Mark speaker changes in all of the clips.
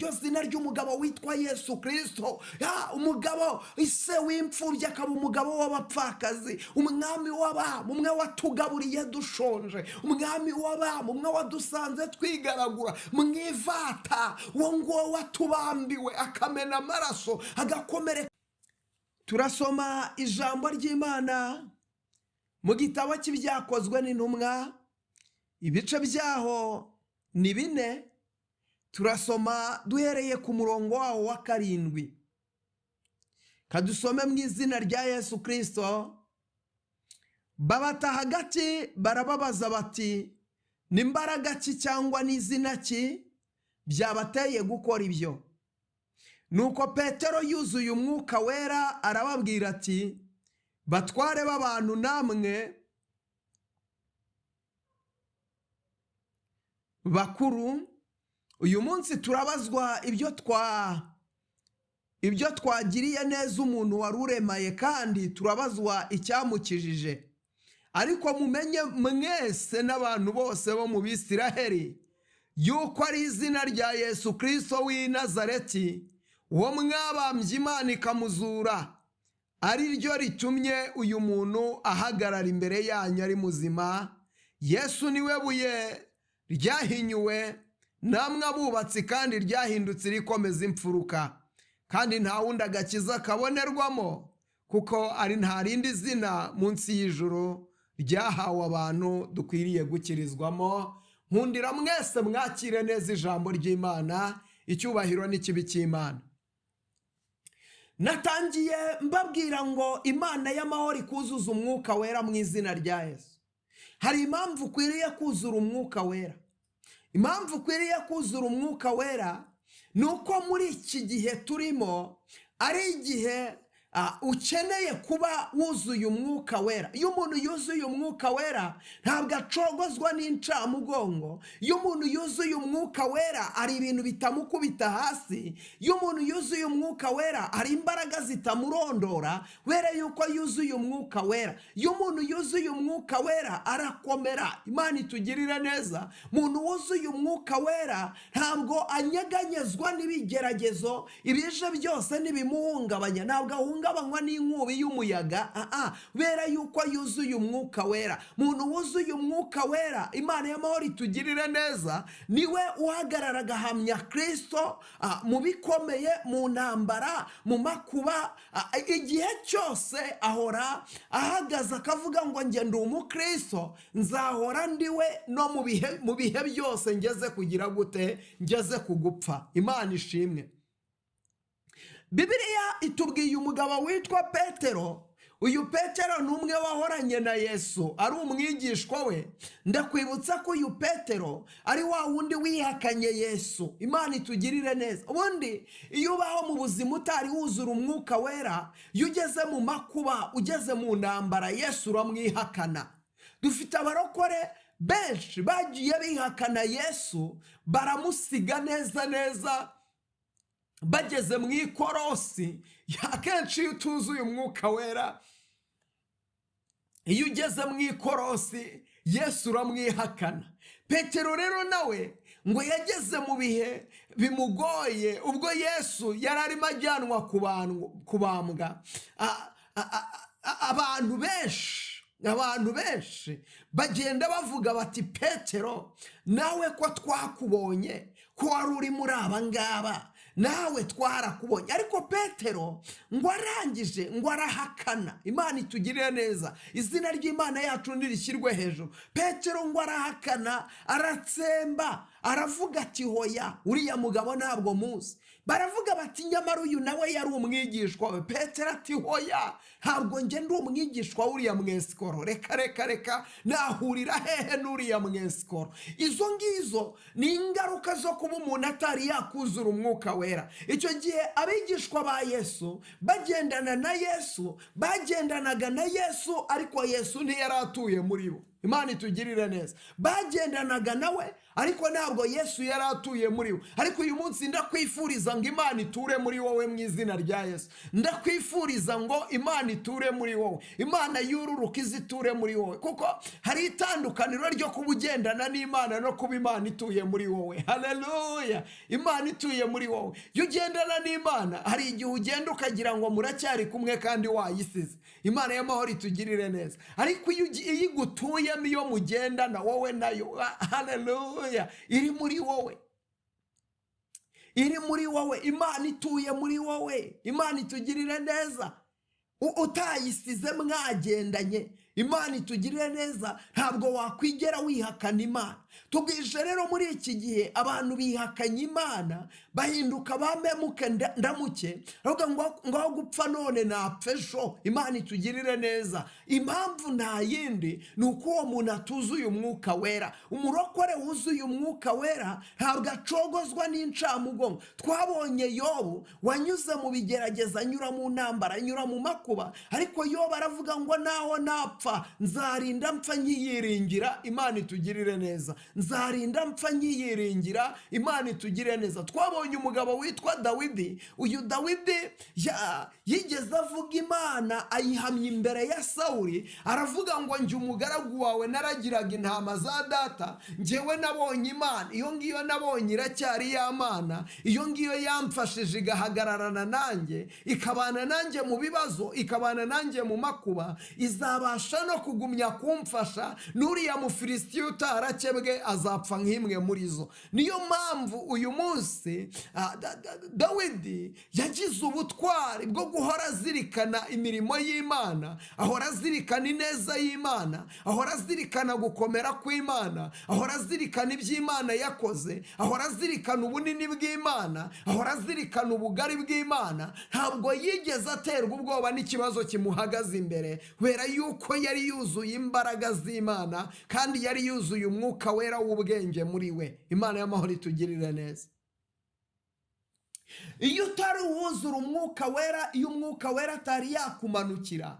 Speaker 1: Iryo zina ry'umugabo witwa Yesu Kirisito, umugabo ise w'imfubyi, akaba umugabo w'abapfakazi, umwami w'abami, umwe watugaburiye dushonje, umwami w'abami, umwe wadusanze twigaragura mu ivata, uwo nguwo watubambiwe akamena amaraso agakomereka. Turasoma ijambo ry'Imana mu gitabo cy'Ibyakozwe n'Intumwa, ibice byaho ni 4. Turasoma duhereye ku murongo wawo wa 7. Kadusome mu izina rya Yesu Kirisito. Babata hagati, barababaza bati: "Ni imbaraga ki cyangwa n'izina ki byabateye gukora ibyo?" Nuko Petero yuzuye Umwuka Wera arababwira ati: "Batware b'abantu namwe bakuru, uyu munsi turabazwa ibyo twagiriye neza umuntu wari uremaye, kandi turabazwa icyamukijije. Ariko mumenye mwese n'abantu bose bo mu Bisiraheli yuko ari izina rya Yesu Kirisito w'i Nazareti, uwo mwabambye Imana ikamuzura, ari ryo ritumye uyu muntu ahagarara imbere yanyu ari muzima. Yesu niwe buye ryahinyuwe namwe abubatsi, kandi ryahindutse irikomeza imfuruka. Kandi nta wundi agakiza kabonerwamo, kuko ari nta rindi zina munsi y'ijuru ryahawe abantu dukwiriye gukirizwamo." Nkundira mwese mwakire neza ijambo ry'Imana. Icyubahiro n'ikibi cy'Imana. Natangiye mbabwira ngo Imana y'amahoro ikuzuza Umwuka Wera mu izina rya Yesu. Hari impamvu ukwiriye kuzura Umwuka Wera. Impamvu ukwiriye kuzura Umwuka Wera ni uko muri iki gihe turimo ari igihe ukeneye kuba wuzuye Umwuka Wera. Iyo umuntu yuzuye Umwuka Wera ntabwo acogozwa n'incamugongo. Iyo umuntu yuzuye Umwuka Wera hari ibintu bitamukubita hasi. Iyo umuntu yuzuye Umwuka Wera hari imbaraga zitamurondora, kubera yuko yuzuye Umwuka Wera. Iyo umuntu yuzuye Umwuka Wera arakomera. Imana itugirire neza. Umuntu wuzuye Umwuka Wera ntabwo anyeganyezwa n'ibigeragezo, ibije byose ntibimuhungabanya, ntabwo ahungabanywa n'inkubi y'umuyaga, kubera yuko yuzuye Umwuka Wera. Umuntu wuzuye Umwuka Wera, Imana y'amahoro itugirire neza, niwe uhagarara agahamya Kirisito mu bikomeye, mu ntambara, mu makuba, igihe cyose ahora ahagaze akavuga ngo: "Njye ndi umukristo, nzahora ndiwe no mu bihe byose, ngeze kugira gute? Ngeze kugupfa." Imana ishimwe. Bibiliya itubwiye umugabo witwa Petero. Uyu Petero ni umwe wahoranye na Yesu ari umwigishwa we. Ndakwibutsa ko uyu Petero ari wa wundi wihakanye Yesu. Imana itugirire neza. Ubundi iyo ubaho mu buzima utari wuzura Umwuka Wera, iyo ugeze mu makuba, ugeze mu ntambara, Yesu uramwihakana. Dufite abarokore benshi bagiye bihakana Yesu, baramusiga neza neza bageze mu ikorosi. Akenshi iyo utuzuye Umwuka Wera, iyo ugeze mu ikorosi, Yesu uramwihakana. Petero rero nawe ngo yageze mu bihe bimugoye, ubwo Yesu yari arimo ajyanwa kubambwa. Abantu benshi bagenda bavuga bati: "Petero, nawe ko twakubonye, ko wari uri muri aba ngaba, nawe twarakubonye." Ariko Petero ngo arangije ngo arahakana. Imana itugirire neza, izina ry'Imana yacu ntirishyirwe hejuru. Petero ngo arahakana, aratsemba, aravuga ati: "Hoya, uriya mugabo ntabwo muzi." Baravuga bati: "Nyamara uyu nawe yari umwigishwa we." Petero ati: "Hoya, ntabwo njye ndi umwigishwa w'uriya mwesikoro. Reka reka reka, nahurira hehe n'uriya mwesikoro?" Izo ngizo ni ingaruka zo kuba umuntu atari yakuzura Umwuka Wera. Icyo gihe abigishwa ba Yesu bagendana na Yesu, bagendanaga na Yesu, ariko Yesu ntiyari atuye muri bo. Imana itugirire neza. Bagendanaga nawe, ariko ntabwo Yesu yari atuye muri we. Ariko uyu munsi ndakwifuriza ngo Imana iture muri wowe mu izina rya Yesu. Ndakwifuriza ngo Imana iture muri wowe, Imana yururuka iziture muri wowe, kuko hari itandukaniro ryo kuba ugendana n'Imana no kuba Imana ituye muri wowe. Haleluya! Imana ituye muri wowe. Iyo ugendana n'Imana, hari igihe ugenda ukagira ngo muracyari kumwe kandi wayisize. Imana y'amahoro itugirire neza. Ariko iyo igutuyemo, iyo mugendana wowe nayo, haleluya, iri muri wowe, iri muri wowe. Imana ituye muri wowe. Imana itugirire neza. Utayisize mwagendanye, Imana itugirire neza, ntabwo wakwigera wihakana Imana. Tubwije rero muri iki gihe abantu bihakanye Imana, bahinduka bamemuke ndamuke, aravuga ngo aho gupfa none napfa ejo. Imana itugirire neza. Impamvu nta yindi, ni uko uwo muntu atuzuye Umwuka Wera. Umurokore wuzuye Umwuka Wera ntabwo acogozwa n'incamugongo. Twabonye Yobu wanyuze mu bigerageza, anyura mu ntambara, anyura mu makuba, ariko Yobu aravuga ngo naho napfa nzarinda mpfa nyiyiringira. Imana itugirire neza. Nzarinda mpfa nyiyiringira. Imana itugirire neza. Twabonye umugabo witwa Dawidi. Uyu Dawidi yigeze avuga Imana, ayihamya imbere ya Sawuli, aravuga ngo njye umugaragu wawe naragiraga intama za data, njyewe nabonye Imana, iyo ngiyo nabonye iracyari ya Mana, iyo ngiyo yamfashije igahagararana nanjye, ikabana nanjye mu bibazo, ikabana nanjye mu makuba, izabasha no kugumya kumfasha, n'uriya Mufilisitiya utarakebwe azapfa nk'imwe muri zo. Niyo mpamvu uyu munsi Dawidi yagize ubutwari bwo guhora azirikana imirimo y'Imana, ahora azirikana ineza y'Imana, ahora azirikana gukomera kw'Imana, ahora azirikana iby'Imana yakoze, ahora azirikana ubunini bw'Imana, ahora azirikana ubugari bw'Imana. Ntabwo yigeze aterwa ubwoba n'ikibazo kimuhagaze imbere, kubera yuko yari yuzuye imbaraga z'Imana kandi yari yuzuye Umwuka Wera w'ubwenge muri we. Imana y'amahoro itugirire neza. Iyo utari uwuzura Umwuka Wera, iyo Umwuka Wera atari yakumanukira,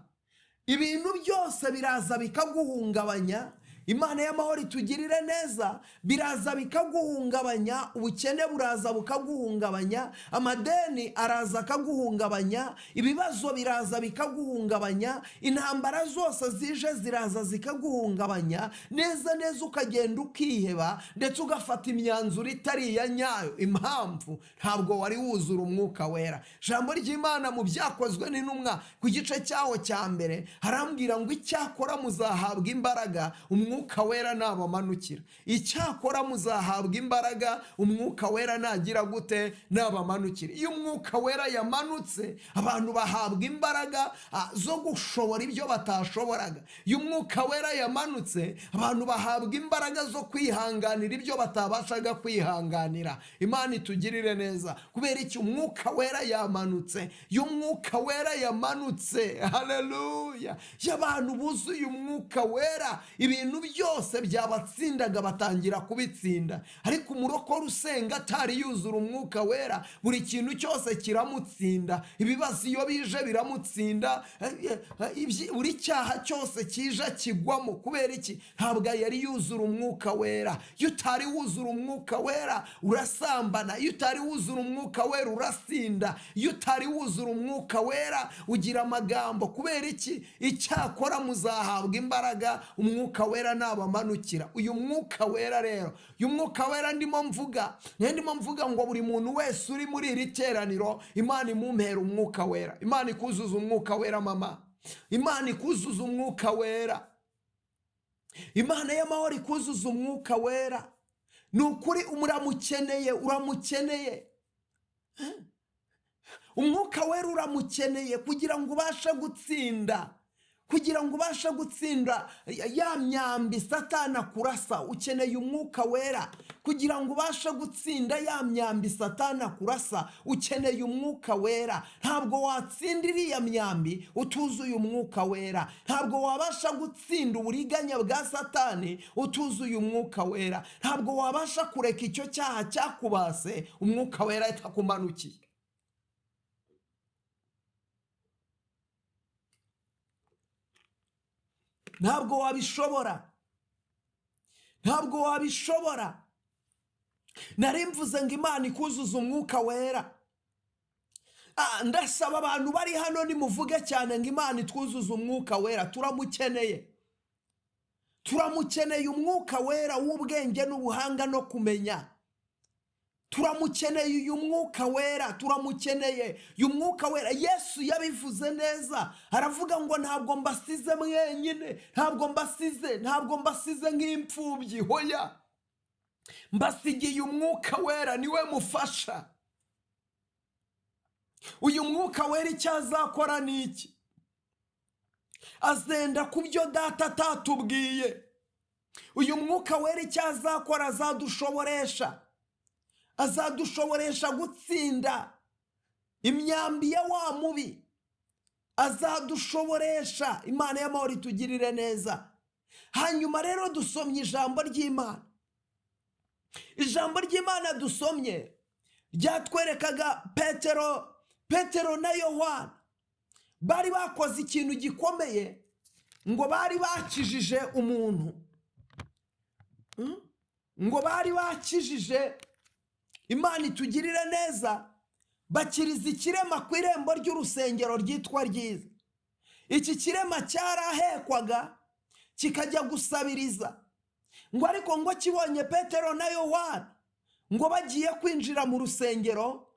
Speaker 1: ibintu byose biraza bikaguhungabanya. Imana y'amahoro itugirire neza. Biraza bikaguhungabanya, ubukene buraza bukaguhungabanya, amadeni araza akaguhungabanya, ibibazo biraza bikaguhungabanya, intambara zose zije ziraza zikaguhungabanya neza neza, ukagenda ukiheba, ndetse ugafata imyanzuro itari iya nyayo. Impamvu, ntabwo wari wuzura Umwuka Wera. Ijambo ry'Imana mu Byakozwe n'Intumwa ku gice cyaho cya mbere harambwira ngo icyakora muzahabwa imbaraga Umwuka Wera nabamanukira. Icyakora muzahabwa imbaraga Umwuka Wera nagira gute? Nabamanukira. Iyo Umwuka Wera yamanutse, abantu bahabwa imbaraga zo gushobora ibyo batashoboraga. Iyo Umwuka Wera yamanutse, abantu bahabwa imbaraga zo kwihanganira ibyo batabashaga kwihanganira. Imana itugirire neza. Kubera iki? Umwuka Wera yamanutse. Iyo Umwuka Wera yamanutse, haleluya, iyo abantu buzuye Umwuka Wera, ibintu byose byabatsindaga batangira kubitsinda. Ariko umurokore usenga atari yuzura Umwuka Wera, buri kintu cyose kiramutsinda. Ibibazo iyo bije biramutsinda, buri cyaha cyose kije kigwamo. Kubera iki? Ntabwo yari yuzura Umwuka Wera. Iyo utari wuzura Umwuka Wera urasambana, iyo utari wuzura Umwuka Wera urasinda, iyo utari wuzura Umwuka Wera ugira amagambo. Kubera iki? Icyakora muzahabwa imbaraga Umwuka Wera nabamanukira. Uyu Mwuka Wera rero, uyu Mwuka Wera ndimo mvuga, niyo ndimo mvuga ngo buri muntu wese uri muri iri teraniro, Imana imumpera Umwuka Wera. Imana ikuzuza Umwuka Wera mama, Imana ikuzuza Umwuka Wera, Imana y'amahoro ikuzuza Umwuka Wera. Ni ukuri uramukeneye, uramukeneye Umwuka Wera, uramukeneye kugira ngo ubashe gutsinda, kugira ngo ubashe gutsinda ya myambi Satana akurasa. Ukeneye Umwuka Wera kugira ngo ubashe gutsinda ya myambi Satana akurasa. Ukeneye Umwuka Wera. Ntabwo watsinda iriya myambi utuzuye Umwuka Wera. Ntabwo wabasha gutsinda uburiganya bwa Satani utuzuye Umwuka Wera. Ntabwo wabasha kureka icyo cyaha cyakubase Umwuka Wera atakumanukiye. Ntabwo wabishobora. Ntabwo wabishobora. Nari mvuze ngo Imana ikuzuza umwuka wera. Ndasaba abantu bari hano nimuvuge cyane ngo Imana itwuzuze umwuka wera. Turamukeneye, turamukeneye umwuka wera w'ubwenge n'ubuhanga no kumenya. Turamukeneye uyu mwuka wera, turamukeneye uyu mwuka wera. Yesu yabivuze neza, aravuga ngo ntabwo mbasize mwenyine, ntabwo mbasize, ntabwo mbasize nk'imfubyi, hoya, mbasigiye umwuka wera, niwe mufasha. Uyu mwuka wera icyo azakora ni iki? Azenda ku byo Data atatubwiye. Uyu mwuka wera icyo azakora, azadushoboresha, azadushoboresha gutsinda imyambi ya wa mubi, azadushoboresha. Imana y'amahoro itugirire neza. Hanyuma rero dusomye ijambo ry'Imana. Ijambo ry'Imana dusomye ryatwerekaga Petero na Yohana bari bakoze ikintu gikomeye, ngo bari bakijije umuntu, ngo bari bakijije, Imana itugirire neza, bakiriza ikirema ku irembo ry'urusengero ryitwa Ryiza. Iki kirema cyarahekwaga kikajya gusabiriza, ngo ariko ngo kibonye Petero na Yohana ngo bagiye kwinjira mu rusengero,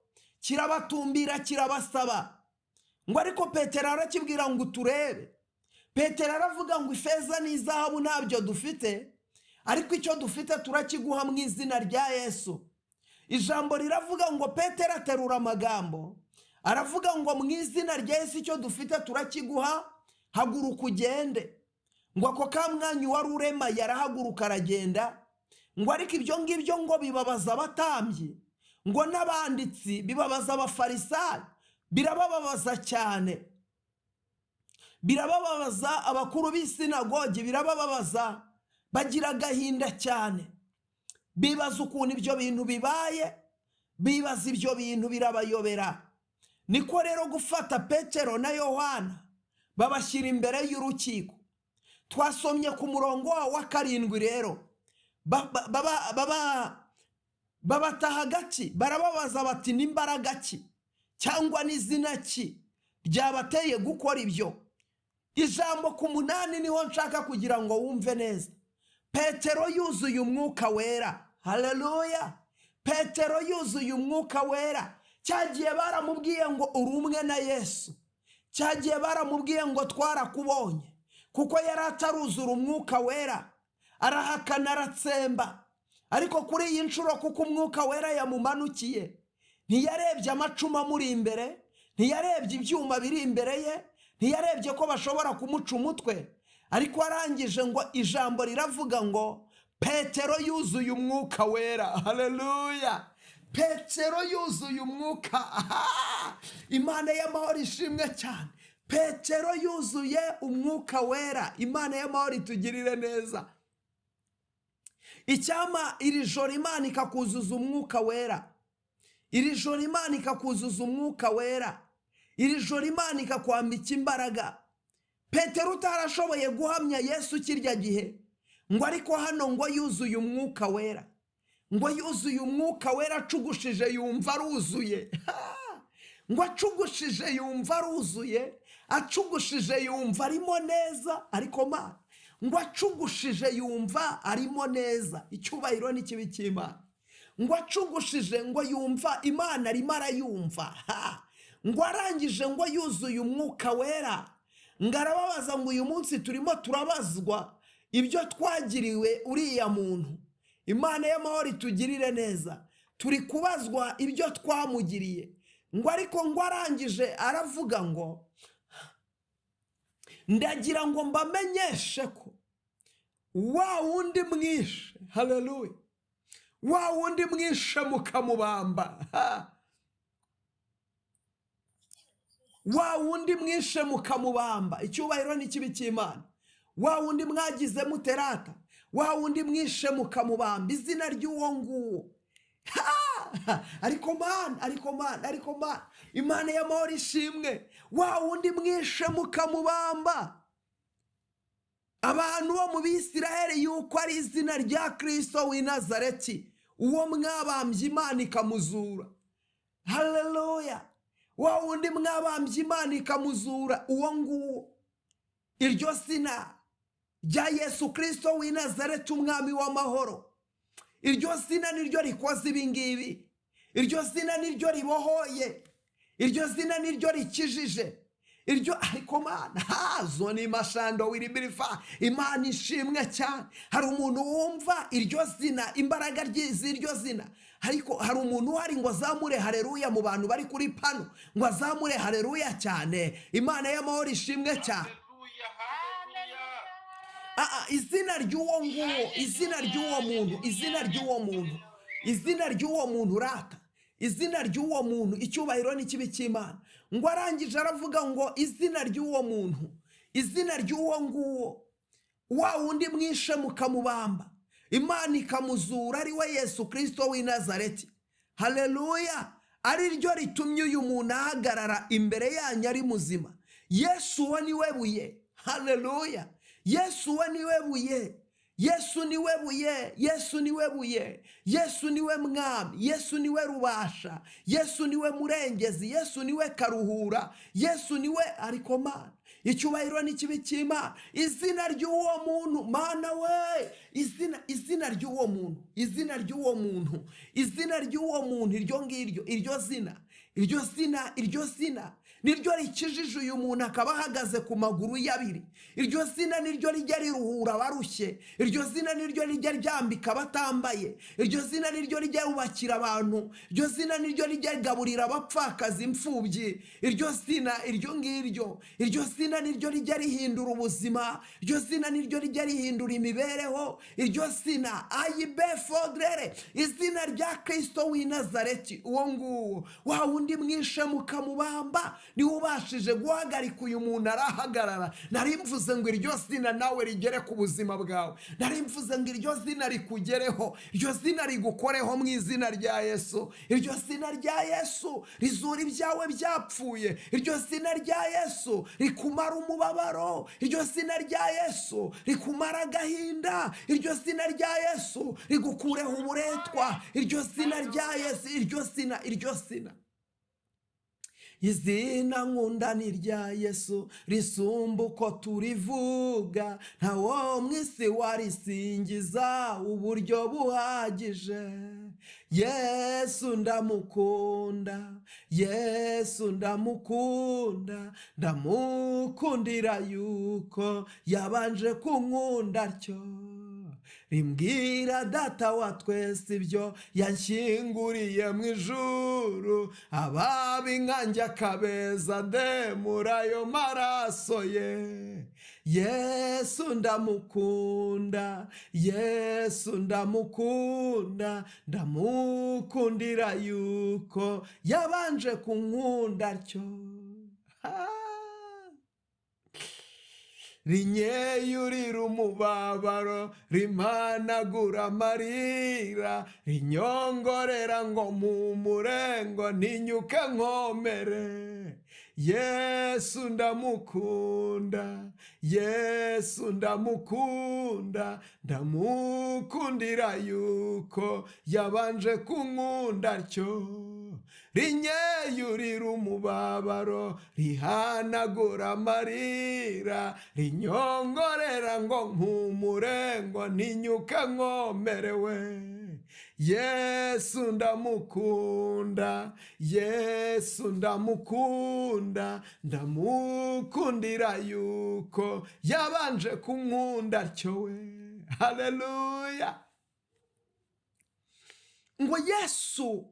Speaker 1: kirabatumbira, kirabasaba. Ngo ariko Petero arakibwira ngo uturebe. Petero aravuga ngo ifeza n'izahabu ntabyo dufite, ariko icyo dufite turakiguha mu izina rya Yesu. Ijambo riravuga ngo Petero aterura amagambo aravuga ngo mu izina rya Yesu icyo dufite turakiguha, haguruka ugende. Ngo ako ka mwanya wari urema yarahaguruka aragenda. Ngo ariko ibyo ngibyo ngo bibabaza abatambyi, ngo n'abanditsi, bibabaza abafarisayo, birabababaza cyane, birabababaza abakuru b'isinagogi, birabababaza, bagira agahinda cyane, bibaza ukuntu ibyo bintu bibaye, bibaza ibyo bintu birabayobera. Niko rero gufata Petero na Yohana babashyira imbere y'urukiko. Twasomye ku murongo wa 7 rero, babata hagati, barababaza bati n'imbaraga ki cyangwa n'izina ki ryabateye gukora ibyo? Ijambo ku 8 niho nshaka kugira ngo wumve neza. Petero yuzuye umwuka wera, haleluya. Petero yuzuye umwuka wera. Cyagiye baramubwiye ngo uri umwe na Yesu, cyagiye baramubwiye ngo twarakubonye, kuko yari ataruzura umwuka wera, arahakana aratsemba. Ariko kuri iyi nshuro kuko umwuka wera yamumanukiye, ntiyarebye amacumu amuri imbere, ntiyarebye ibyuma biri imbere ye, ntiyarebye ko bashobora kumuca umutwe, ariko arangije ngo ijambo riravuga ngo Petero yuzuye umwuka wera, haleluya. Petero yuzuye umwuka, Imana y'amahoro ishimwe cyane. Petero yuzuye umwuka wera, Imana y'amahoro itugirire neza. Icyampa iri joro Imana ikakuzuza umwuka wera, iri joro Imana ikakuzuza umwuka wera, iri joro Imana ikakwambika imbaraga. Petero utarashoboye guhamya Yesu kirya gihe, ngo ariko hano ngo yuzuye umwuka wera, ngo yuzuye umwuka wera, acugushije yumva aruzuye, ngo acugushije yumva aruzuye, acugushije yumva arimo neza, ariko Mana, ngo acugushije yumva arimo neza. Icyubahiro n'ikibi cy'Imana. Ngo acugushije ngo yumva Imana arimo arayumva, ngo arangije ngo yuzuye umwuka wera, ngo arababaza ngo uyu munsi turimo turabazwa ibyo twagiriwe uriya muntu. Imana y'amahoro itugirire neza, turi kubazwa ibyo twamugiriye. Ngo ariko ngo arangije aravuga ngo ndagira ngo mbamenyeshe ko wa wundi mwishe, haleluya, wa wundi mwishe mukamubamba, wa wundi mwishe mukamubamba, icyubahiro n'ikibi cy'Imana, wa wundi mwagize muterata, wa wundi mwishe mukamubamba, izina ry'uwo nguwo. Ariko Mana, ariko Mana, ariko Mana, Imana y'amahoro ishimwe, wa wundi mwishe mukamubamba. Abantu bo mu Bisiraheli yuko ari izina rya Kirisito w'i Nazareti, uwo mwabambye Imana ikamuzura. Haleluya! Wa wundi mwabambye Imana ikamuzura, uwo nguwo, iryo zina rya Yesu Kirisito w'i Nazareti, umwami w'amahoro, iryo zina niryo rikoze ibi ngibi, iryo zina niryo ribohoye, iryo zina niryo rikijije iryo. Ariko Mana hazo ni mashando wiribirifa. Imana ishimwe cyane. Hari umuntu wumva iryo zina, imbaraga z'iryo zina? Ariko hari umuntu uhari ngo azamure hareruya mu bantu bari kuri pano, ngo azamure hareruya cyane? Imana y'amahoro ishimwe cyane.
Speaker 2: Haleluya, haleluya.
Speaker 1: Izina ry'uwo nguwo, izina ry'uwo muntu, izina ry'uwo muntu, izina ry'uwo muntu rata, izina ry'uwo muntu, icyubahiro n'ikibi cy'Imana. Ngo arangije aravuga ngo izina ry'uwo muntu, izina ry'uwo nguwo, wa wundi mwishe mukamubamba, Imana ikamuzura, ari we Yesu Kirisito w'i Nazareti, haleluya, ari ryo ritumye uyu muntu ahagarara imbere yanyu ari muzima. Yesu uwo ni we buye. Haleluya! Yesu uwo ni we buye. Yesu ni we buye. Yesu ni we buye. Yesu ni we mwami. Yesu ni we rubasha. Yesu ni we murengezi. Yesu ni we karuhura. Yesu ni we. Ariko Mana, icyubahiro n'ikibi cy'Imana. Izina ry'uwo muntu, Mana we, izina, izina ry'uwo muntu, izina ry'uwo muntu, izina ry'uwo muntu, iryo ngiryo, iryo zina, iryo zina, iryo zina niryo rikijije uyu muntu akaba ahagaze ku maguru ye abiri. Iryo zina niryo rijya riruhura abarushye. Iryo zina niryo rijya ryambika abatambaye. Iryo zina niryo rijya yubakira abantu. Iryo zina niryo rijya rigaburira abapfakazi, imfubyi. Iryo zina, iryo ngiryo, iryo zina niryo rijya rihindura ubuzima. Iryo zina niryo rijya rihindura imibereho. Iryo zina ayibe fodrere, izina rya Kirisito w'i Nazareti, uwo nguwo, wa wundi mwishe mukamubamba, niwe ubashije guhagarika uyu muntu arahagarara. Nari mvuze ngo iryo zina nawe rigere ku buzima bwawe. Nari mvuze ngo iryo zina rikugereho, iryo zina rigukoreho mu izina rya Yesu. Iryo zina rya Yesu rizura ibyawe byapfuye. Iryo zina rya Yesu rikumara umubabaro. Iryo zina rya Yesu rikumara agahinda. Iryo zina rya Yesu rigukureho uburetwa. Iryo zina rya Yesu, iryo zina, iryo zina. Izina nkunda ni irya Yesu, risumba uko turivuga, ntawo mu isi warisingiza uburyo buhagije. Yesu ndamukunda, Yesu ndamukunda, ndamukundira yuko yabanje kunkunda atyo. Rimbwira Data wa twese ibyo yanshyinguriye mu ijuru, ababi nkanjye akabeza ndemura ayo maraso ye. Yesu ndamukunda, Yesu ndamukunda, ndamukundira yuko yabanje kunkunda atyo. Ah! Rinyeyurira umubabaro, rimanagura amarira, rinyongorera ngo mpumure, ngo ntinyuke nkomere. Yesu ndamukunda, Yesu ndamukunda, ndamukundira yuko yabanje kunkunda atyo. Rinyeyurira umubabaro, rihanagura amarira, rinyongorera ngo mpumure, ngo ntinyuke nkomerewe. Yesu ndamukunda, Yesu ndamukunda, ndamukundira yuko yabanje kunkunda atyo we. Haleluya! Ngo Yesu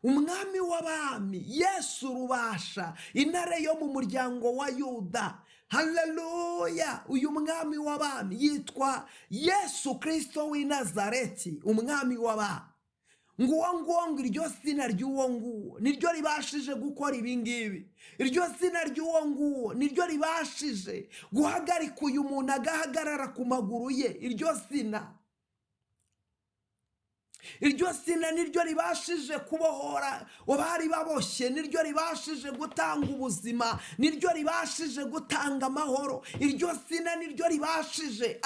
Speaker 1: umwami w'abami, Yesu rubasha, intare yo mu muryango wa Yuda, haleluya! Uyu mwami w'abami yitwa Yesu Kirisito w'i Nazareti, umwami w'abami. Ngo uwo nguwo, ngo iryo zina ry'uwo nguwo niryo ribashije gukora ibi ngibi. Iryo zina ry'uwo nguwo niryo ribashije guhagarika uyu muntu agahagarara ku maguru ye. Iryo zina. Iryo zina niryo ribashije kubohora abari baboshye, niryo ribashije gutanga ubuzima, niryo ribashije gutanga amahoro. Iryo zina niryo ribashije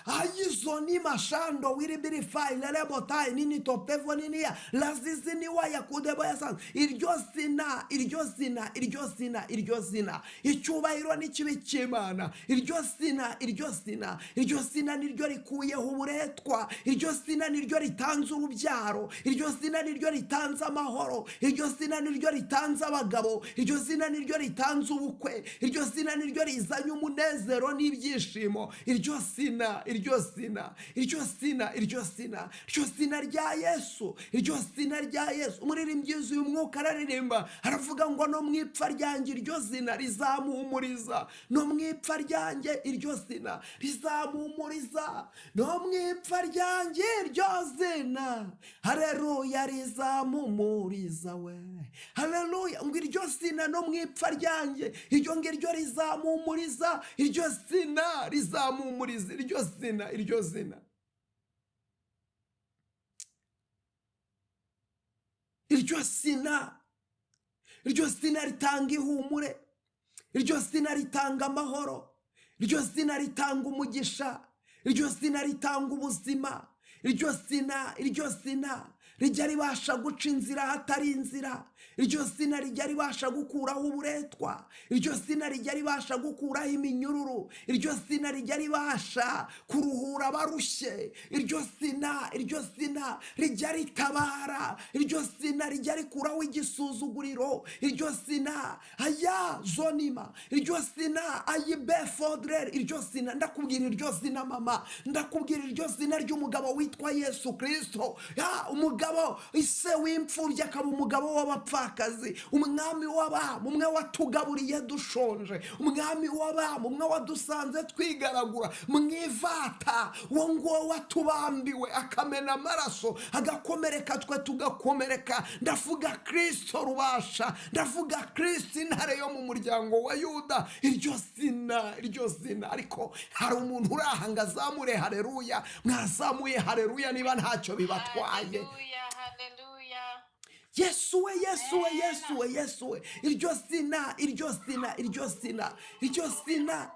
Speaker 1: ayizo ni mashando wiribirifayi lerebotayi nini topevo niniya lazizi niwaya kudebo yasanze. Iryo zina, iryo zina, iryo zina, iryo zina, icyubahiro n'ikibi cy'Imana. Iryo zina, iryo zina, iryo zina niryo rikuyeho uburetwa. Iryo zina niryo ritanze urubyaro. Iryo zina niryo ritanze amahoro. Iryo zina niryo ritanze abagabo. Iryo zina niryo ritanze ubukwe. Iryo zina niryo rizanye umunezero n'ibyishimo. Iryo zina, iryo zina, iryo zina, iryo zina, iryo zina rya Yesu, iryo zina rya Yesu. Umuririmbyi yuzuye umwuka araririmba, aravuga ngo no mu ipfa ryanjye iryo zina rizamuhumuriza, no mu ipfa ryanjye iryo zina rizamuhumuriza, no mu ipfa ryanjye iryo zina, haleluya, rizamuhumuriza we, haleluya. Ngo iryo zina no mu ipfa ryanjye iryo ngiryo rizamuhumuriza, iryo zina rizamuhumuriza, iryo zina, iryo zina, iryo zina, iryo zina ritanga ihumure, iryo zina ritanga amahoro, iryo zina ritanga umugisha, iryo zina ritanga ubuzima, iryo zina, iryo zina rijya ribasha guca inzira hatari inzira, iryo zina rijya ribasha gukuraho uburetwa, iryo zina rijya ribasha gukuraho iminyururu, iryo zina rijya ribasha kuruhura abarushye, iryo zina, iryo zina rijya ritabara, iryo zina rijya rikuraho igisuzuguriro, iryo zina aya zonima, iryo zina ayibefodrere, iryo zina, ndakubwira iryo zina mama, ndakubwira iryo zina ry'umugabo witwa Yesu Kristo, umugabo ise w'imfubyi akaba umugabo w'abapfakazi, umwami w'abami, umwe watugaburiye dushonje, umwami w'abami, umwe wadusanze twigaragura mu ivata, uwo nguwo watubambiwe akamena amaraso agakomereka twe tugakomereka. Ndavuga Kristo rubasha, ndavuga Kristo intare yo mu muryango wa Yuda. Iryo zina, iryo zina. Ariko hari umuntu urahanga azamure haleluya, mwazamuye haleluya niba ntacyo bibatwaye. Yesu we, Yesu we, Yesu we, Yesu we. Iryo zina, iryo zina, iryo zina, iryo zina,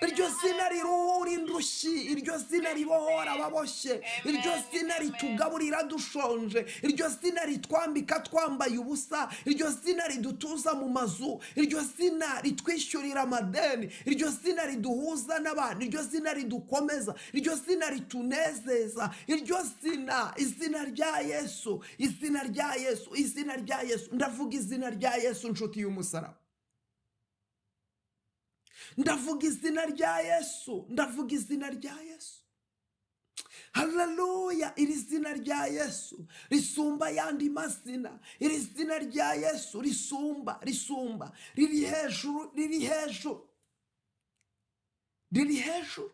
Speaker 1: iryo zina riruhura indushyi, iryo zina ribohora ababoshye, iryo zina ritugaburira dushonje, iryo zina ritwambika twambaye ubusa, iryo zina ridutuza mu mazu, iryo zina ritwishyurira amadeni, iryo zina riduhuza n'abantu, iryo zina ridukomeza, iryo zina ritunezeza, iryo zina, izina rya Yesu, izina rya Yesu, izina rya Yesu. Ndavuga izina rya Yesu, nshuti y'umusaraba. Ndavuga izina rya Yesu, ndavuga izina rya Yesu. Haleluya! Iri zina rya Yesu risumba ayandi mazina, iri zina rya Yesu risumba, risumba, riri hejuru, riri hejuru, riri hejuru,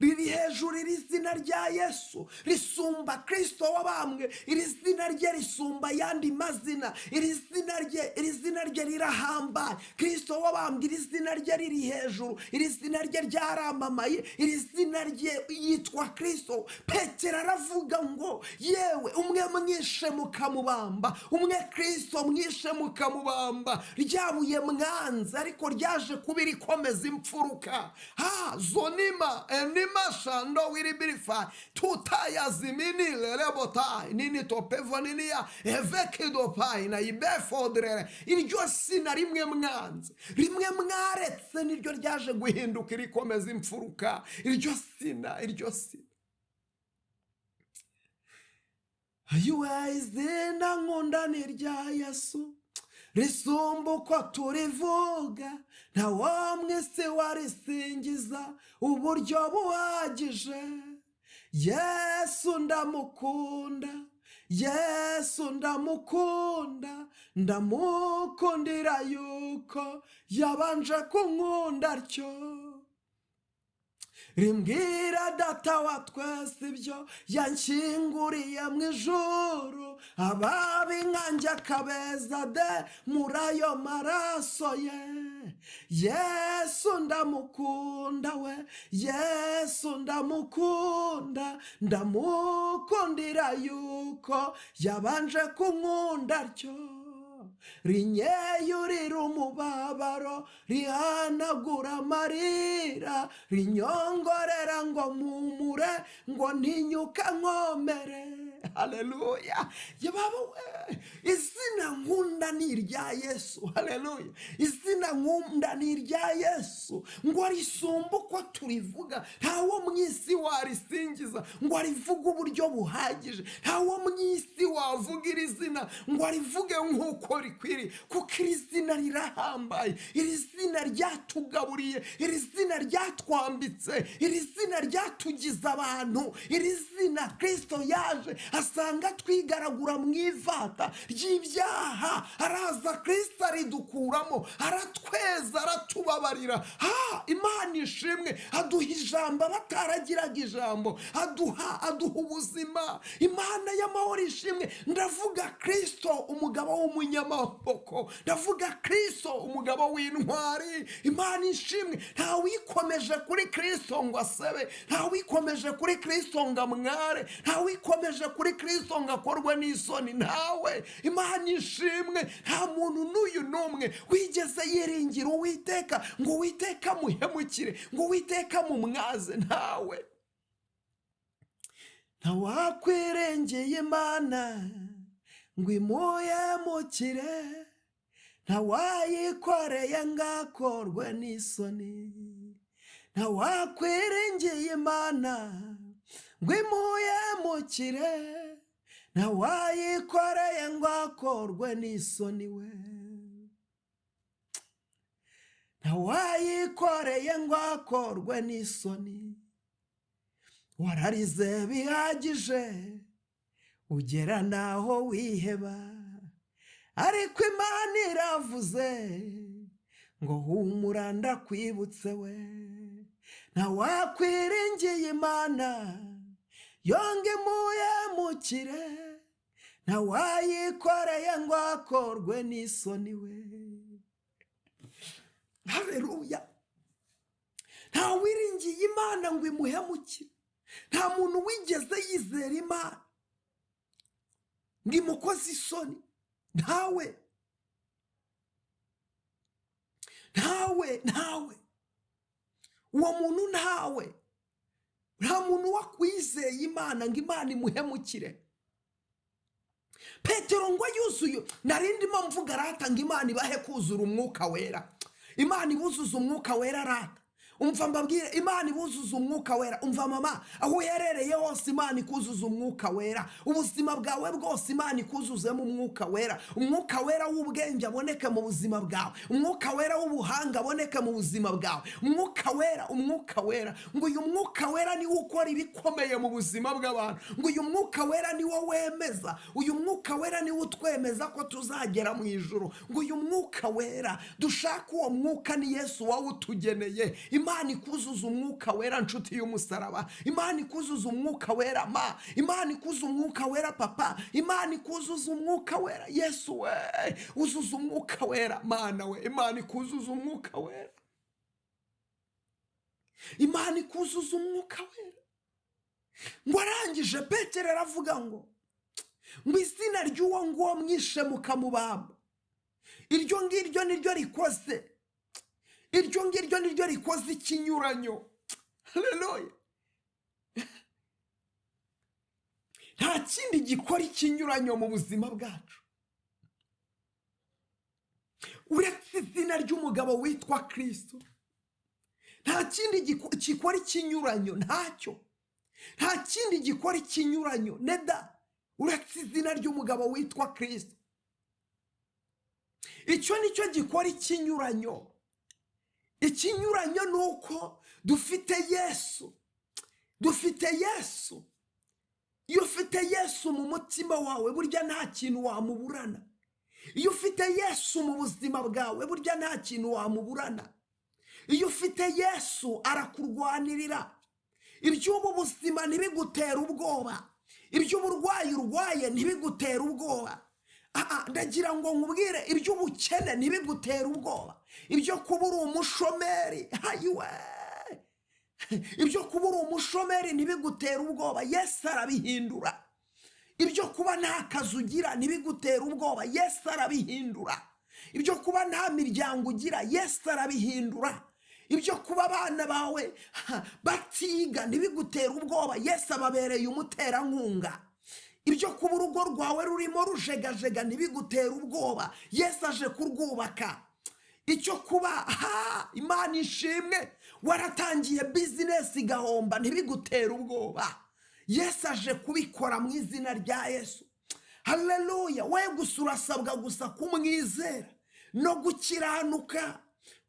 Speaker 1: riri hejuru. Iri zina rya Yesu risumba Kristo wabambwe, iri zina rye risumba ayandi mazina, iri zina rye, iri zina rye rirahambaye. Kristo wabambwe, iri zina rye riri hejuru, iri zina rye ryaramamaye, iri zina rye yitwa Kristo. Petero aravuga ngo yewe umwe mwishe mukamubamba, umwe Kristo mwishe mukamubamba, ryabuye mwanze ariko ryaje kuba irikomeza imfuruka. Ha zonima enima shando wiribirifa tutayazimini lerebotai nini topevo niniya evekidopai na ibefodrere. Iryo sina rimwe mwanze, rimwe mwaretse, niryo ryaje guhinduka irikomeza imfuruka. Iryo sina, iryo sina. Ayiwe, izina nkunda ni irya Yesu, risumba uko turivuga, nta wo mu isi warisingiza uburyo buhagije. Yesu ndamukunda, Yesu ndamukunda, ndamukundira yuko yabanje kunkunda atyo. Rimbwira data wa twese ibyo yanshyinguriye mu ijuru, ababi nkanjye akabeza de muri ayo maraso ye. Yesu ndamukunda we, Yesu ndamukunda, ndamukundira yuko yabanje kunkunda atyo. Rinyeyurira umubabaro, rihanagura amarira, rinyongorera ngo mpumure, ngo ntinyuka nkomere. Haleluya! Yababa we, izina nkunda ni irya Yesu. Haleluya! Izina nkunda ni irya Yesu, ngo risumba uko turivuga. Ntawo mu isi warisingiza ngo arivuge uburyo buhagije, ntawo mu isi wavuga iri zina ngo arivuge nk'uko rikwiriye, kuko iri zina rirahambaye, iri zina ryatugaburiye, iri zina ryatwambitse, iri zina ryatugize abantu, iri zina Kristo yaje asanga twigaragura mu ivata ry'ibyaha, araza Kristo aridukuramo, aratweza, aratubabarira. Ha, Imana ishimwe, aduha ijambo abataragiraga ijambo, aduha ubuzima. Imana y'amahoro ishimwe. Ndavuga Kristo umugabo w'umunyamaboko, ndavuga Kristo umugabo w'intwari. Imana ishimwe. Ntawikomeje kuri Kristo ngo asebe, ntawikomeje kuri Kristo ngo amware, ntawikomeje kuri Kristo ngo akorwe n'isoni, ntawe. Imana ishimwe. Nta muntu n'uyu n'umwe wigeze yiringira Uwiteka ngo Uwiteka amuhemukire, ngo Uwiteka amumwaze, ntawe. Ntawakwirengeye Imana ngo imuhemukire, ntawayikoreye ngo akorwe n'isoni. Ntawakwirengeye Imana ngo imuhemukire, ntawayikoreye ngo akorwe n'isoni we. Ntawayikoreye ngo akorwe n'isoni. Wararize bihagije ugera naho wiheba, ariko Imana iravuze ngo humura ndakwibutse we. Ntawakwiringiye Imana yonga imuhemukire, ntawayikoreye ngo akorwe n'isoni we. Haleluya! Ntawiringiye Imana ngo imuhemukire, nta muntu wigeze yizera Imana ngo imukoze isoni, ntawe, ntawe, ntawe. Uwo muntu ntawe. Nta muntu wakwizeye Imana ngo Imana imuhemukire. Petero ngo yuzuye, narindi mvuga arata ngo Imana ibahe kuzura umwuka wera, Imana ibuzuza umwuka wera arata. Umva mbabwire, Imana ibuzuza umwuka wera. Umva mama, aho uherereye hose Imana ikuzuza umwuka wera. Ubuzima bwawe bwose Imana ikuzuzemo umwuka wera. Umwuka wera w'ubwenge aboneke mu buzima bwawe, umwuka wera w'ubuhanga aboneke mu buzima bwawe, umwuka wera, umwuka wera. Ngo uyu mwuka wera niwo ukora ibikomeye mu buzima bw'abantu, ngo uyu mwuka wera niwo wemeza, uyu mwuka wera niwo utwemeza ko tuzagera mu ijuru, ngo uyu mwuka wera dushaka, uwo mwuka ni Yesu wawutugeneye. Imana ikuzuza umwuka wera nshuti y'umusaraba, Imana ikuzuza umwuka wera ma, Imana ikuzuza umwuka wera papa, Imana ikuzuza umwuka wera Yesu we, uzuza umwuka wera Mana we, Imana ikuzuza umwuka wera, Imana ikuzuza umwuka wera. Ngo arangije Petero aravuga ngo izina ry'uwo nguwo mwishe mukamubamba, iryo ngiryo niryo rikoze, iryo ngiryo niryo rikoze ikinyuranyo. Haleluya! Nta kindi gikora ikinyuranyo mu buzima bwacu uretse izina ry'umugabo witwa Kristo. Nta kindi gikora ikinyuranyo, ntacyo. Nta kindi gikora ikinyuranyo neda uretse izina ry'umugabo witwa Kristo. Icyo nicyo gikora ikinyuranyo. Ikinyuranyo ni uko dufite Yesu, dufite Yesu. Iyo ufite Yesu mu mutima wawe burya nta kintu wamuburana. Iyo ufite Yesu mu buzima bwawe burya nta kintu wamuburana. Iyo ufite Yesu arakurwanirira. Iby'ubu buzima ntibigutera ubwoba, iby'uburwayi urwaye ntibigutera ubwoba. Ndagira ngo nkubwire, iby'ubukene ntibigutere ubwoba, ibyo kuba uri umushomeri, hayiwe, ibyo kuba uri umushomeri ntibigutere ubwoba, Yesu arabihindura. Ibyo kuba nta kazi ugira ntibigutere ubwoba, Yesu arabihindura. Ibyo kuba nta miryango ugira, Yesu arabihindura. Ibyo kuba abana bawe batiga ntibigutere ubwoba, Yesu ababereye umuterankunga. Ibyo kuba urugo rwawe rurimo rujegajega ntibigutere ubwoba, Yesu aje kurwubaka. Icyo kuba Imana ishimwe, waratangiye bizinesi igahomba ntibigutere ubwoba, Yesu aje kubikora mu izina rya Yesu. Haleluya! We gusa urasabwa gusa kumwizera no gukiranuka,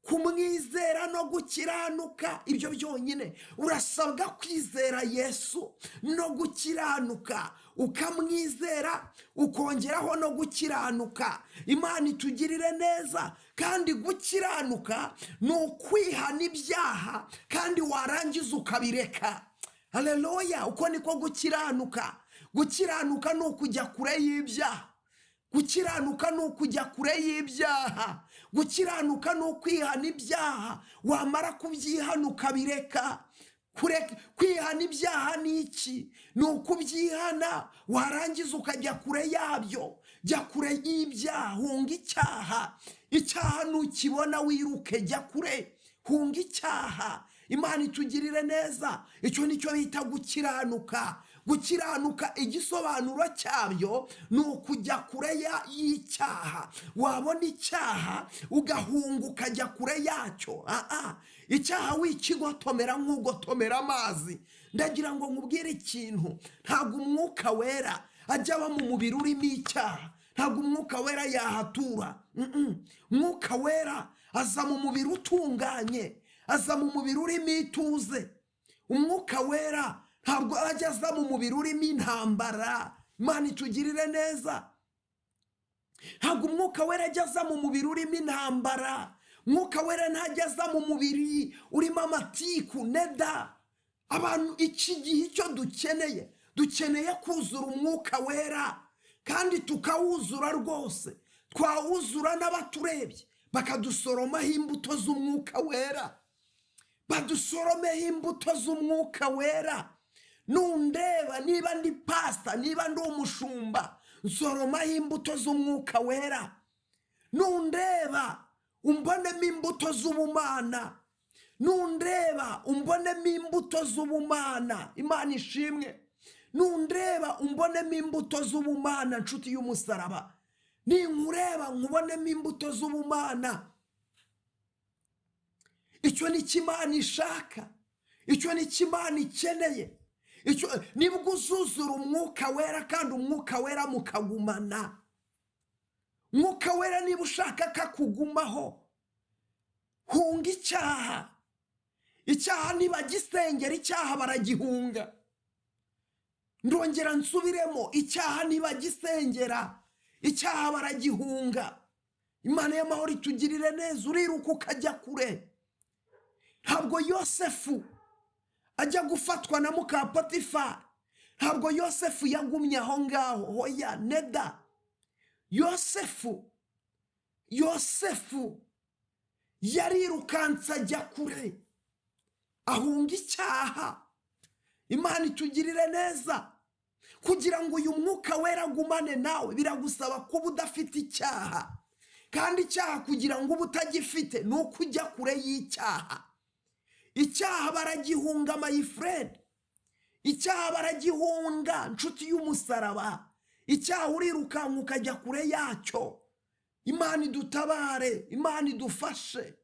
Speaker 1: kumwizera no gukiranuka, ibyo byonyine. Urasabwa kwizera Yesu no gukiranuka, ukamwizera ukongeraho no gukiranuka. Imana itugirire neza. Kandi gukiranuka ni ukwihana ibyaha kandi warangiza ukabireka. Haleluya! Uko niko gukiranuka. Gukiranuka ni ukujya kure y'ibyaha. Gukiranuka ni ukujya kure y'ibyaha. Gukiranuka ni ukwihana ibyaha, wamara kubyihana ukabireka. Kwihana ibyaha ni iki? Ni ukubyihana warangiza ukajya kure yabyo. Jya kure y'ibyaha, hunga icyaha. Icyaha nukibona wiruke, jya kure, hunga icyaha. Imana itugirire neza. Icyo nicyo bita gukiranuka. Gukiranuka igisobanuro cyabyo ni ukujya kure y'icyaha. Wabona icyaha ugahunga ukajya kure yacyo. Icyaha wikigotomera nk'ugotomera amazi. Ndagira ngo nkubwire ikintu, ntabwo umwuka wera ajya aba mu mubiri urimo icyaha, ntabwo umwuka wera yahatura. Umwuka wera aza mu mubiri utunganye, aza mu mubiri urimo ituze. Umwuka wera ntabwo ajya aza mu mubiri urimo intambara. Imana itugirire neza. Ntabwo umwuka wera ajya aza mu mubiri urimo intambara. Umwuka wera ntajya aza mu mubiri urimo amatiku neda. Abantu iki gihe icyo dukeneye, dukeneye kuzura umwuka wera, kandi tukawuzura rwose. Twawuzura n'abaturebye bakadusoromaho imbuto z'umwuka wera, badusoromeho imbuto z'umwuka wera. Nundeba, niba ndi pasita, niba ndi umushumba, nsoromaho imbuto z'umwuka wera. Nundeba umbonemo imbuto z'ubumana. Nundeba umbonemo imbuto z'ubumana. Imana ishimwe. Nundeba umbonemo imbuto z'ubumana, nshuti y'umusaraba. Ninkureba nkubonemo imbuto z'ubumana. Icyo ni cyo Imana ishaka, icyo ni cyo Imana ikeneye. Icyo nibwo uzuzura umwuka wera, kandi umwuka wera mukagumana. Umwuka wera niba ushaka kakugumaho, hunga icyaha. Icyaha ntibagisengera, icyaha baragihunga. Ndongera nsubiremo, icyaha ntibagisengera, icyaha baragihunga. Imana y'amahoro itugirire neza. Uriruka ukajya kure. Ntabwo Yosefu ajya gufatwa na muka Potifari, ntabwo Yosefu yagumye aho ngaho. Hoya neda. Yosefu yarirukanse ajya kure, ahunga icyaha. Imana itugirire neza. Kugira ngo uyu mwuka wera agumane nawe biragusaba kuba udafite icyaha, kandi icyaha kugira ngo ube utagifite ni uko ujya kure y'icyaha. Icyaha baragihunga, my friend. Icyaha baragihunga, nshuti y'umusaraba. Icyaha urirukanka ukajya kure yacyo. Imana idutabare, Imana idufashe,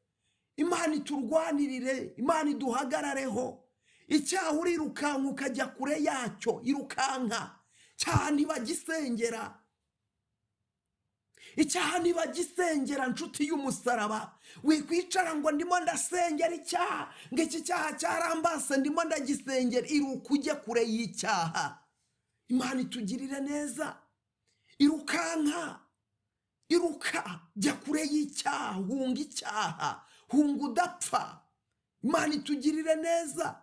Speaker 1: Imana iturwanirire, Imana iduhagarareho. Icyaha urirukanka ukajya kure yacyo, irukanka. Icyaha ntibagisengera, icyaha ntibagisengera, nshuti y'umusaraba. Wikwicara ngo ndimo ndasengera icyaha, ngo iki cyaha cyarambase ndimo ndagisengera. Iruka ujye kure y'icyaha. Imana itugirire neza. Irukanka, iruka, jya kure y'icyaha, hunga icyaha, hunga udapfa. Imana itugirire neza.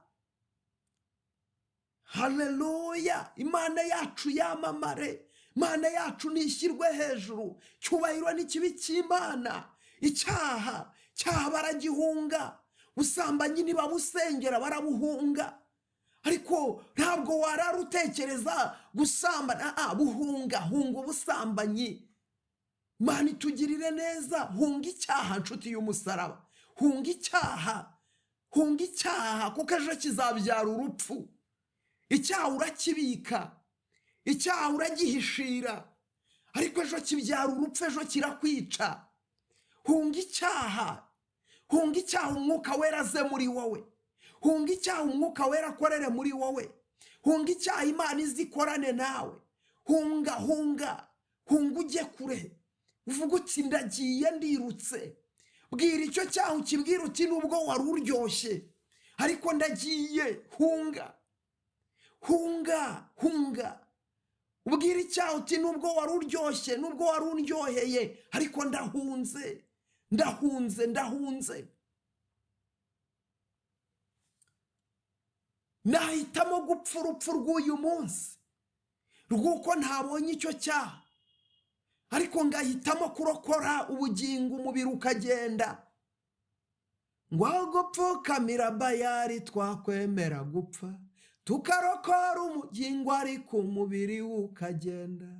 Speaker 1: Haleluya! Imana yacu yamamare, Imana yacu nishyirwe hejuru. Cyubahiro n'ikibi cy'Imana. Icyaha cyaha baragihunga, ubusambanyi ntibabusengera, barabuhunga. Ariko ntabwo warara utekereza gusambana. Buhunga, hunga ubusambanyi. Imana itugirire neza. Hunga icyaha, nshuti y'umusaraba, hunga icyaha, hunga icyaha, kuko ejo kizabyara urupfu. Icyaha urakibika, icyaha uragihishira, ariko ejo kibyara urupfu, ejo kirakwica. Hunga icyaha, hunga icyaha, Umwuka Wera aze muri wowe. Hunga icyaha, Umwuka Wera akorere muri wowe. Hunga icyaha, Imana izi ikorane nawe. Hunga, hunga, hunga, ujye kure, uvuga uti: "Ndagiye, ndirutse." Bwira icyo cyaha, ukibwira uti: "Nubwo wari uryoshye, ariko ndagiye." Hunga, hunga, hunga. Ubwira icyaha uti: "Nubwo wari uryoshye, nubwo wari undyoheye, ariko ndahunze, ndahunze, ndahunze." Nahitamo gupfa urupfu rw'uyu munsi rw'uko ntabonye icyo cyaha, ariko ngahitamo kurokora ubugingo, umubiri ukagenda. Ngo aho gupfukamira Bayari, twakwemera gupfa tukarokora umugingo, ariko umubiri ukagenda.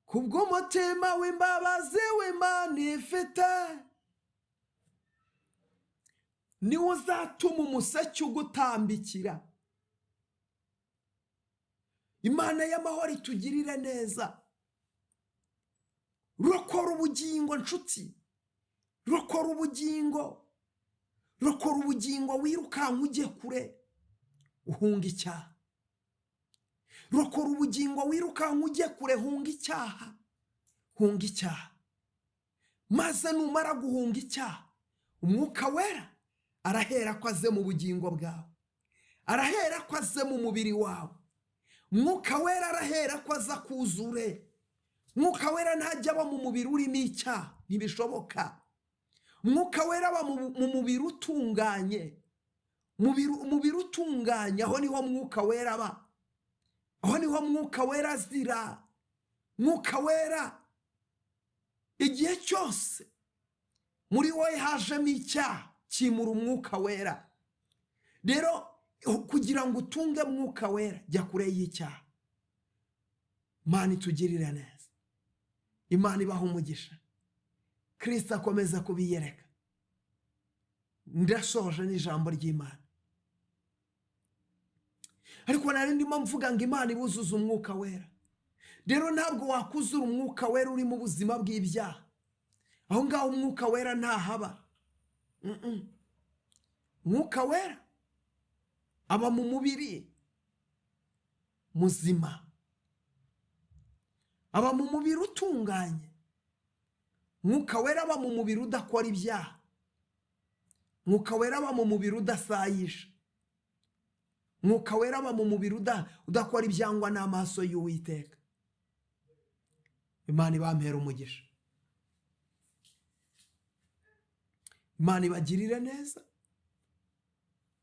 Speaker 1: Kubw'umutima w'imbabazi w'Imana ifite, niwo uzatuma umuseke ugutambikira. Imana y'amahoro itugirire neza. Rokora ubugingo, nshuti, rokora ubugingo, rokora ubugingo, wirukanka ujye kure, uhunga icyaha. Rokora ubugingo, wirukanka ujye kure, hunga icyaha, hunga icyaha. Maze numara guhunga icyaha, Umwuka Wera arahera ko aze mu bugingo bwawe, arahera ko aze mu mubiri wawe. Umwuka Wera arahera ko aza kuzure. Umwuka Wera ntajya aba mu mubiri urimo icyaha, ntibishoboka. Umwuka Wera aba mu mubiri utunganye, umubiri utunganye, aho niho Mwuka Wera aba, aho niho Mwuka Wera azira. Mwuka Wera, igihe cyose muri wowe hajemo icyaha, kimura Umwuka Wera. Rero kugira ngo utunge Mwuka Wera, jya kure y'icyaha. Imana itugirire neza, Imana ibaha umugisha, Kirisita akomeza kubiyereka. Ndasoje n'ijambo ry'Imana, ariko nari ndimo mvuga ngo Imana ibuzuze Umwuka Wera. Rero ntabwo wakuzura Umwuka Wera uri mu buzima bw'ibyaha. Aho ngaho Umwuka Wera ntahaba. Umwuka Wera aba mu mubiri muzima, aba mu mubiri utunganye. Mwuka Wera aba mu mubiri udakora ibyaha. Mwuka Wera aba mu mubiri udasayisha. Mwuka Wera aba mu mubiri udakora ibyangwa n'amaso y'Uwiteka. Imana ibampera umugisha, Imana ibagirire neza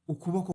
Speaker 1: ukuboko.